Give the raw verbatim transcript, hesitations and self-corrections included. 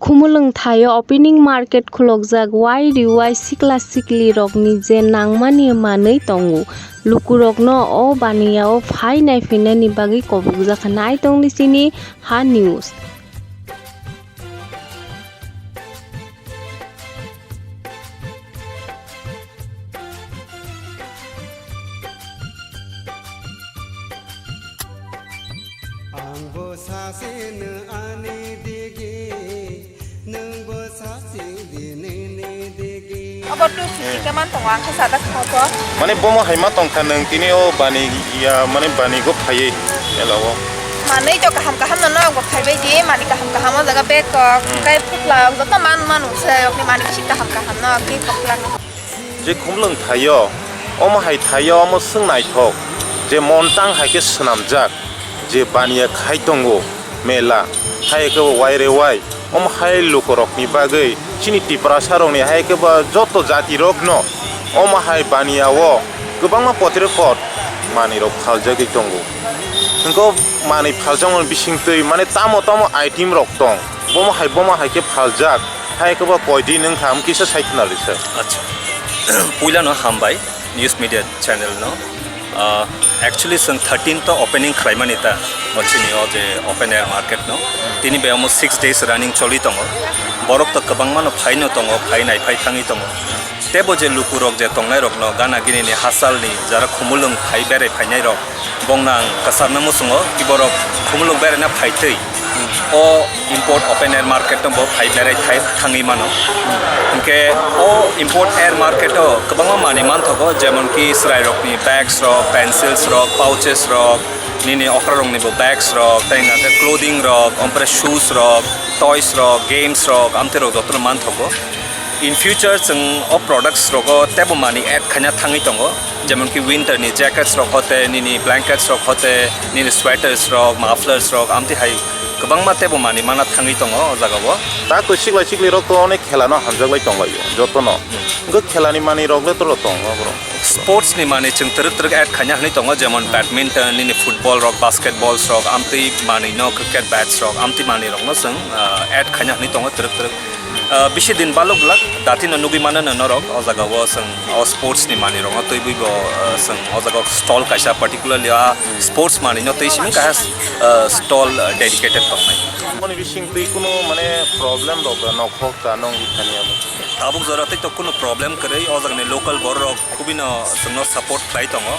Khumulwng thaio opening market khulokjak, wai riwai sikla sikli rokni je nangmani manwi tongo. Lukurokno o baniya o phai naiphainani bagwi kobokjak kha. Naitongdi chini Ha News. Ang bo sase no ani digi, nwng bo sase di nini digi. Abo tu sisi ke man tongo, ang khe sada khamo. Mane bomo hai ma tong kha nwng tini o bani ya, mane bani go phaiwi ela o. Manwi to kaham kaham no nok bo phaibai di, mani kaham kaham o jaga bag kok, hmm, kai phukla, joto man manu se, okni mani bisi kaham kaham no, ki phukla. Je khumlwng thaio, omo hai thaio, omo swng naithok, je montang hai khe swnamjak, je baniya khai tongo mela, hai khe bo wai re wai, omo hai lukurokni bagwi, chini Tiprasa rokni hai khe ba joto jati rokno omo hai baniya o kwbangma potre pot manwi rok phaljagwi tongo. Hwnkhe o manwi phaljakmani bisingtwi mane tamo tamo item rok tong, bomo hai bomo hai khe phaljak. Hai khe bo koi din wng kha, am kisa sai khna risa. Acha. Puila no hambai news media channel no. Ah, actually, chwng thirteen to opening khlaimani ta, o chini o je open air market no. Tini bai omo six days running choli tongo. Borok to kwbangma no phai no tongo, phai nai phai thangwi tongo. Tebo je lukurok je tongnai rok no gana gini ni hachal ni jara khumulwng phai berai phainai rok, bongno ang kwcharna muchungo, kiborok khumulwng beraina phaitwi o import open air market no bo phai berai thai thangwi mano. Hinkhe o import air market o kwbangma manwi manthogo, jemon ki chwrai rokni bags rok, pencils rok, pouches rok, nini okra rokni bo bags rok, tei hwnkhai clothing rok, ompore shoes rok, toys rok, games rok, amtwi rok jotono manthogo. In future chwng o products rogo tebo manwi add khaina thangwi tongo, jemon ki winter ni jackets rok hote, nini blankets rok hote, nini sweaters rok, mufflers rok, amtwi hai kwbangma tebo manwi mana thangwi tongo o jaga o. Ta koi sikla sikli rok to onek khela no hamjak lai tong lai o joto no. Hmm. Hwnkhe khela ni manwi rok le to rw tongo borok. Sports ni manwi chwng twrwk twrwk add khaina hwnwi tongo, jemon badminton, nini football rok, basketballs rok, amtwi manwi no cricket bats rok, amtwi manwi rok no chwng, ah, add khaina hwnwi tongo twrwk twrwk. Ah, bisi din balok glak, datino nugwi mano no norok, o jaga o chwng o sports ni manwi rok no twiwi bo, ah, chwng o jaga o stall kaisa particularly a sports manwi no twi simi kaisa, ah, stall, ah, dedicated tongnai. Moni bising twi kuno mane problem rok da nokhok ta nong ithani abo. Tabuk jora tei to kuno problem kwrwi, o jaga ni local borok rok khubino chwngno support khlai tongo.